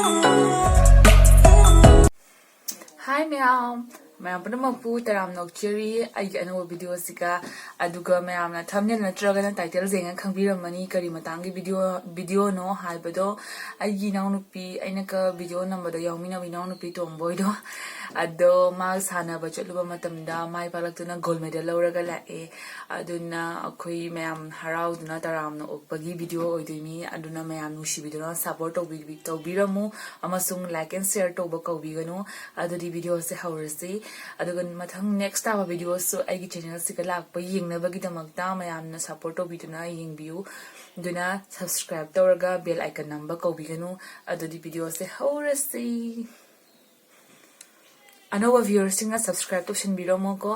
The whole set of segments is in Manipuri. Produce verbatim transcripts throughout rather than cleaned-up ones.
Hi ꯃꯌꯥꯝ, ꯃꯌꯥꯝ ꯄꯨꯝꯅꯃꯛꯄꯨ ꯇꯔꯥꯝꯅ ꯑꯣꯛꯆꯔꯤ ꯑꯩꯒꯤ ꯑꯅꯧꯕ video ꯑꯁꯤꯒ꯫ ꯑꯗꯨꯒ ꯃꯌꯥꯝꯅ thumbnail ꯅꯠꯇ꯭ꯔꯒꯅ title ꯌꯦꯡꯉ ꯈꯪꯕꯤꯔꯝꯃꯅꯤ ꯀꯔꯤ ꯃꯇꯥꯡꯒꯤ video, video ꯅꯣ ꯍꯥꯏꯕꯗꯣ꯫ ꯑꯩꯒꯤ ꯏꯅꯥꯎꯅꯨꯄꯤ, ꯑꯩꯅꯒ video ꯅꯝꯕꯗ ꯌꯥꯎꯃꯤꯟꯅꯕ ꯏꯅꯥꯎꯅꯨꯄꯤ ꯇꯣꯝꯕꯣꯏꯗꯣ, ꯑꯗꯣ ꯃꯥ ꯁꯥꯟꯅꯕ ꯆꯠꯂꯨꯕ ꯃꯇꯝꯗ ꯃꯥꯏ ꯄꯥꯛꯂꯛꯇꯨꯅ gold medal ꯂꯧꯔꯒ ꯂꯥꯛꯑꯦ꯫ ꯑꯗꯨꯅ ꯑꯩꯈꯣꯏ ꯃꯌꯥꯝ ꯍꯔꯥꯎꯗꯨꯅ ꯇꯔꯥꯝꯅ ꯑꯣꯛꯄꯒꯤ video ꯑꯣꯏꯗꯣꯏꯅꯤ꯫ ꯑꯗꯨꯅ ꯃꯌꯥꯝ ꯅꯨꯡꯁꯤꯕꯤꯗꯨꯅ support ꯇꯧꯕꯤ-, ꯇꯧꯕꯤꯔꯝꯃꯨ꯫ ꯑꯃꯁꯨꯡ like and share ꯇꯧꯕ ꯀꯧꯕꯤꯒꯅꯨ꯫ ꯑꯗꯨꯗꯤ video ꯁꯦ ꯍꯧꯔꯁꯤ꯫ ꯑꯗꯨꯒ ꯃꯊꯪ next ꯇꯥꯕ video ꯁꯨ ꯑꯩꯒꯤ channel ꯁꯤꯒ ꯂꯥꯛꯄ ꯌꯦꯡꯅꯕꯒꯤꯗꯃꯛꯇ ꯃꯌꯥꯝꯅ support ꯇꯧꯕꯤꯗꯨꯅ ꯌꯦꯡꯕꯤꯌꯨ꯫ ꯑꯗꯨꯅ subscribe ꯇꯧꯔꯒ bell icon ꯅꯝꯕ ꯀꯧꯕꯤꯒꯅꯨ꯫ ꯑꯗꯨꯗꯤ video ꯁꯦ ꯍꯧꯔꯁꯤ꯫ ꯑꯅꯧꯕ viewer ꯁꯤꯡꯅ subscribe ꯇꯧꯁꯤꯟꯕꯤꯔꯝꯃꯣꯀꯣ꯫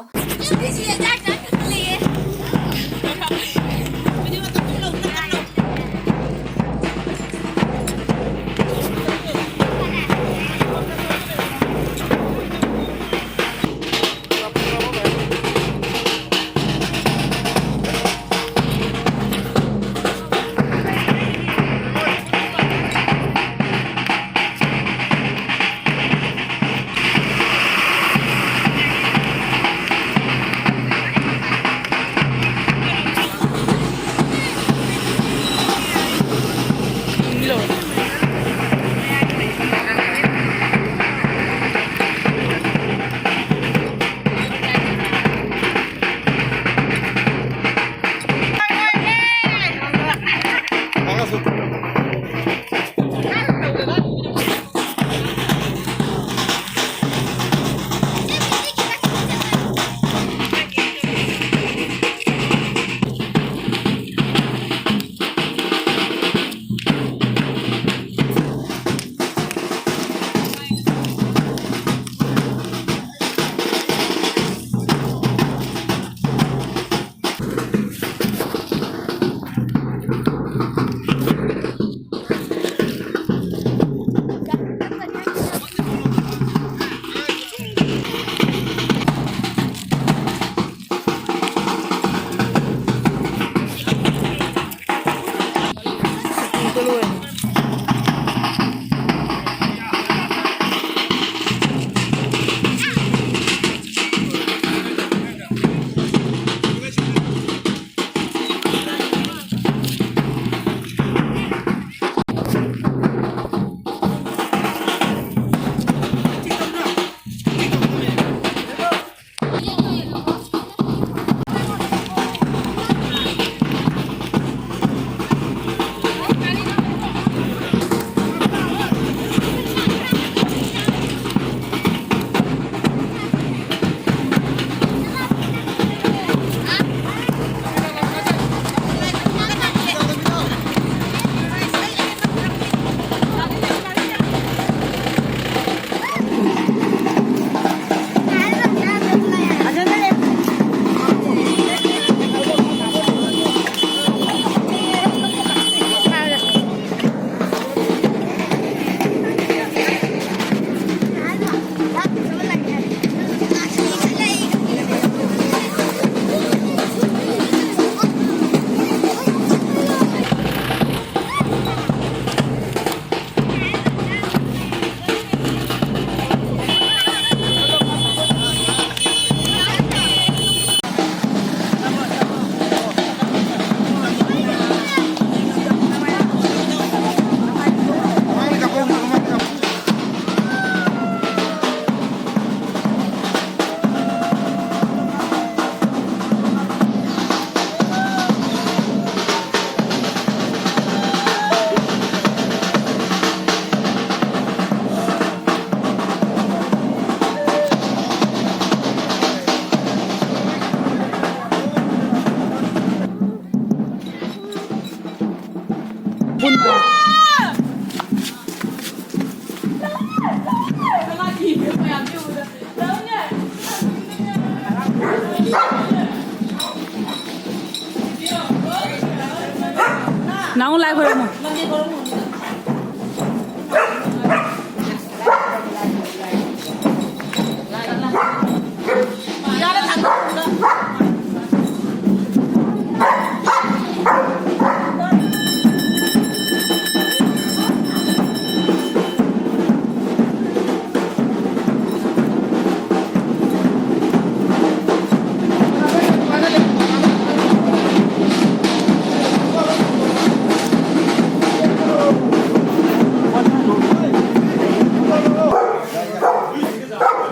ꯑꯃꯨꯛ ꯂꯥꯏ ꯈꯣꯏꯔꯝꯃꯣ꯫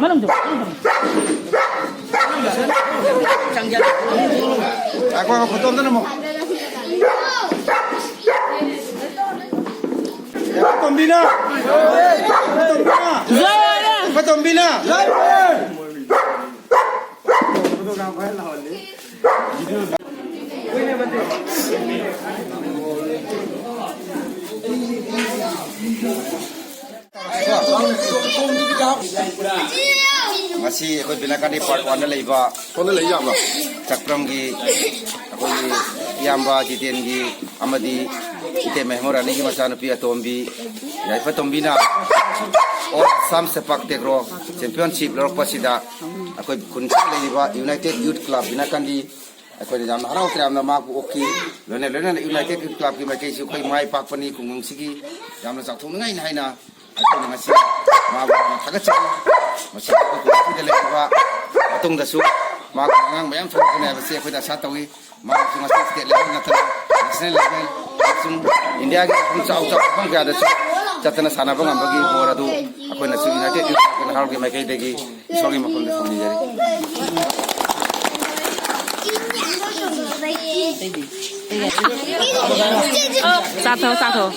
ꯃꯅꯨꯡ ꯆꯪꯉꯣ, ꯃꯅꯨꯡ ꯆꯪꯉꯣ꯫ ꯉꯥꯏꯈꯣ, ꯉꯥꯏꯈꯣ, ꯐꯣꯇꯣ ꯑꯝꯇ ꯅꯝꯃꯣ꯫ ꯇꯣꯝꯕꯤꯅ! ꯇꯣꯝꯕꯤꯅ! ꯖꯣꯏ ꯑꯣꯏꯔꯦ! ꯇꯣꯝꯕꯤꯅ! ꯉꯁꯤ ꯑꯩꯈꯣꯏ ꯕꯤꯅꯥꯀꯥꯟꯗꯤ ꯄꯥꯔꯠ ꯋꯥꯟꯗ ꯂꯩꯕ ꯁꯣꯝꯗ ꯂꯩ ꯌꯥꯕ꯭ꯔꯣ? ꯆꯛꯄ꯭ꯔꯝꯒꯤ ꯑꯩꯈꯣꯏꯒꯤ ꯏꯌꯥꯝꯕ ꯖꯤꯇꯦꯟꯒꯤ ꯑꯃꯗꯤ ꯏꯇꯩꯃ ꯍꯦꯃꯣꯔꯥꯅꯤꯒꯤ ꯃꯆꯥꯅꯨꯄꯤ ꯑꯇꯣꯝꯕꯤ ꯌꯥꯏꯐ ꯇꯣꯝꯕꯤꯅ ꯑꯣꯜ ꯑꯁꯥꯝ ꯁꯦꯄꯥꯛ ꯇꯦꯀ꯭ꯔꯣ ꯆꯦꯝꯄꯤꯌꯟꯁꯤꯞ ꯂꯧꯔꯛꯄꯁꯤꯗ ꯑꯩꯈꯣꯏ ꯈꯨꯟꯁꯤꯗ ꯂꯩꯔꯤꯕ ꯌꯨꯅꯥꯏꯇꯦꯠ ꯌꯨꯠ ꯀ꯭ꯂꯕ ꯕꯤꯅꯥꯀꯥꯟꯗꯤ ꯑꯩꯈꯣꯏꯅ ꯌꯥꯝꯅ ꯍꯔꯥꯎ ꯇꯌꯥꯝꯅ ꯃꯍꯥꯛꯄꯨ ꯑꯣꯛꯈꯤ꯫ ꯂꯣꯏꯅ ꯂꯣꯏꯅꯅ ꯌꯨꯅꯥꯏꯇꯦꯠ ꯌꯨꯠ ꯀ꯭ꯂꯕꯀꯤ ꯃꯥꯏꯀꯩꯁꯨ ꯑꯩꯈꯣꯏ ꯃꯥꯏ ꯄꯥꯛꯄꯅꯤ꯫ ꯈꯨꯡꯒꯪꯁꯤꯒꯤ ꯌꯥꯝꯅ ꯆꯥꯎꯊꯣꯛꯅꯤꯡꯉꯥꯏꯅꯤ ꯍꯥꯏꯅ ꯑꯩꯈꯣꯏꯅ ꯉꯁꯤ ꯃꯥꯕꯨ ꯌꯥꯝꯅ ꯊꯥꯒꯠꯆꯔꯤ꯫ ꯃꯁꯤ ꯑꯩꯈꯣꯏ ꯈꯨꯡꯒꯪꯁꯤꯗ ꯂꯩꯔꯤꯕ ꯃꯇꯨꯡꯗꯁꯨ ꯃꯍꯥꯛꯀꯤ ꯑꯉꯥꯡ ꯃꯌꯥꯝ ꯊꯣꯛꯂꯛꯀꯅꯤ ꯍꯥꯏꯕꯁꯤ ꯑꯩꯈꯣꯏꯅ ꯑꯁꯥ ꯇꯧꯏ꯫ ꯃꯍꯥꯛꯁꯨ ꯉꯁꯤ ꯁ꯭ꯇꯦꯠ ꯂꯦꯚꯦꯜ ꯅꯠꯇꯅ ꯅꯦꯁꯅꯦꯜ ꯂꯦꯚꯦꯜ ꯑꯃꯁꯨꯡ ꯏꯟꯗꯤꯌꯥꯒꯤ ꯃꯐꯝ ꯆꯥꯎ ꯆꯥꯎꯕ ꯃꯐꯝ ꯀꯌꯥꯗꯁꯨ ꯆꯠꯇꯅ ꯁꯥꯟꯅꯕ ꯉꯝꯕꯒꯤ ꯕꯣꯔ ꯑꯗꯨ ꯑꯩꯈꯣꯏꯅꯁꯨ ꯌꯨꯅꯥꯏꯇꯦꯠ ꯌꯨꯠ ꯀ꯭ꯂꯕ ꯅꯍꯥꯔꯣꯜꯒꯤ ꯃꯥꯏꯀꯩꯗꯒꯤ ꯏꯁꯣꯔꯒꯤ ꯃꯐꯝꯗ ꯊꯧꯅꯤꯖꯔꯤ꯫ ꯆꯥꯊꯣꯛ, ꯆꯥꯊꯣꯛ꯫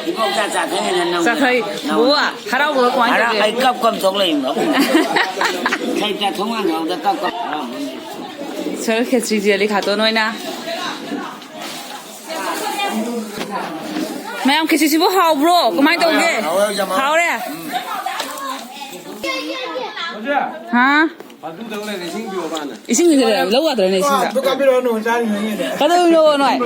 ꯏꯕꯣꯛ ꯆꯥ ꯆꯥꯊꯣꯛꯏꯅ ꯅꯪ꯫ ꯆꯥꯊꯣꯛꯏ꯫ ꯅꯪ꯫ ꯕꯣꯕꯣ, ꯍꯔꯥꯎꯕ꯭ꯔꯣ? ꯀꯃꯥꯏꯅ ꯍꯔꯥꯎ-, ꯇꯧꯒꯦ? ꯑꯩ ꯀꯞ ꯀꯞ ꯊꯣꯛꯂꯛꯏꯕ꯫ ꯏꯁꯩ ꯆꯥꯊꯣꯛ ꯉꯥꯡꯊꯣꯛꯗ ꯀꯞ ꯀꯞ ꯍꯔꯥꯎꯕꯅꯤ꯫ ꯁꯔ ꯈꯦꯆ꯭ꯔꯤꯁꯦ ꯑꯂꯤ ꯈꯥꯇꯣꯟ ꯑꯣꯏꯅ꯫ ꯃꯌꯥꯝ, ꯈꯦꯆ꯭ꯔꯤꯁꯤꯕꯨ ꯍꯥꯎꯕ꯭ꯔꯣ? ꯀꯃꯥꯏꯅ ꯇꯧꯒꯦ? ꯍꯥꯎꯋꯦ, ꯌꯥꯝ ꯍꯥꯎꯋꯦ꯫ ꯍꯥꯎꯔꯦ? ꯎꯝ꯫ ꯍꯥ? ꯏꯁꯤꯡꯁꯤꯗ ꯂꯧ ꯌꯥꯗ꯭ꯔꯅꯦ ꯏꯁꯤꯡꯗ? ꯀꯗꯧꯅꯣ ꯅꯣꯏ?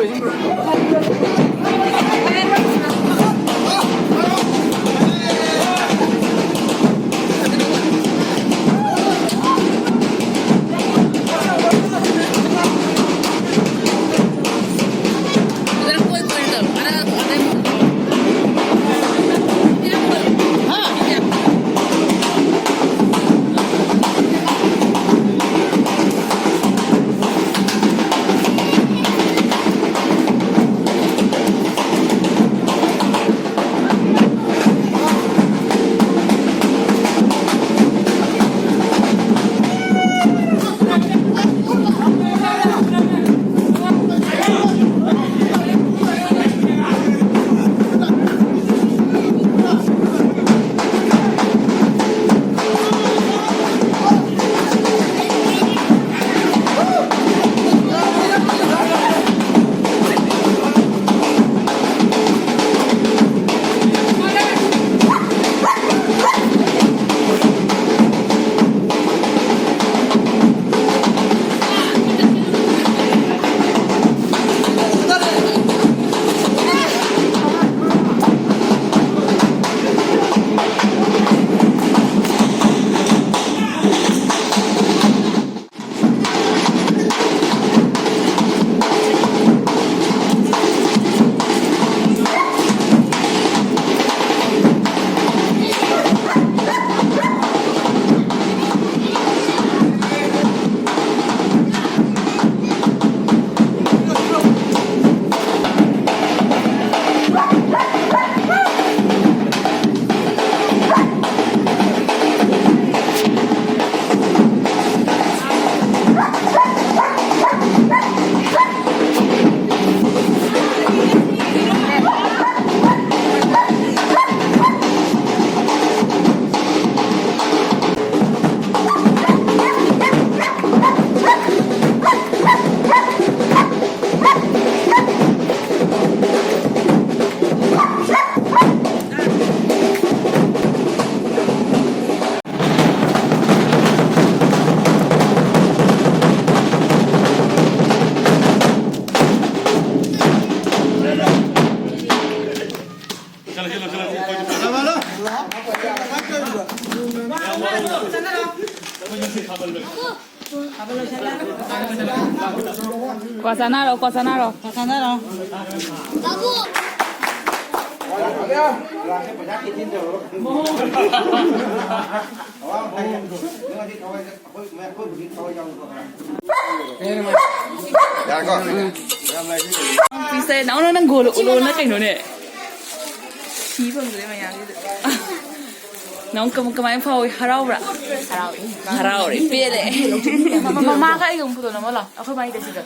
ꯀ꯭ꯋꯥ ꯆꯥꯅꯔꯣ, ꯀ꯭ꯋꯥ ꯆꯥꯅꯔꯣ꯫ ꯀ꯭ꯋꯥ ꯆꯥꯅꯔꯣ꯫ ꯌꯥꯔꯦꯀꯣ? ꯄꯤꯁꯦ, ꯅꯪ, ꯅꯪ, ꯅꯪ ꯒꯣꯜ ꯎꯠꯂꯣꯅ ꯀꯩꯅꯣꯅꯦ? ꯊꯤ ꯐꯪꯗ꯭ꯔꯦ ꯃꯌꯥꯝꯁꯤꯗ꯫ ꯅꯪ ꯀꯃ-, ꯀꯃꯥꯏꯅ ꯐꯥꯎꯏ? ꯍꯔꯥꯎꯕ꯭ꯔꯥ? ꯍꯔꯥꯎꯏ꯫ ꯍꯔꯥꯎꯔꯦ, ꯄꯦꯜꯂꯦ꯫ ꯃꯃꯥꯒ ꯑꯩꯒ ꯑꯃꯨꯛ ꯐꯣꯇꯣ ꯅꯝꯍꯜꯂꯣ, ꯑꯩꯈꯣꯏ ꯃꯥꯒꯤ ꯇꯦꯛꯁꯤꯗ꯫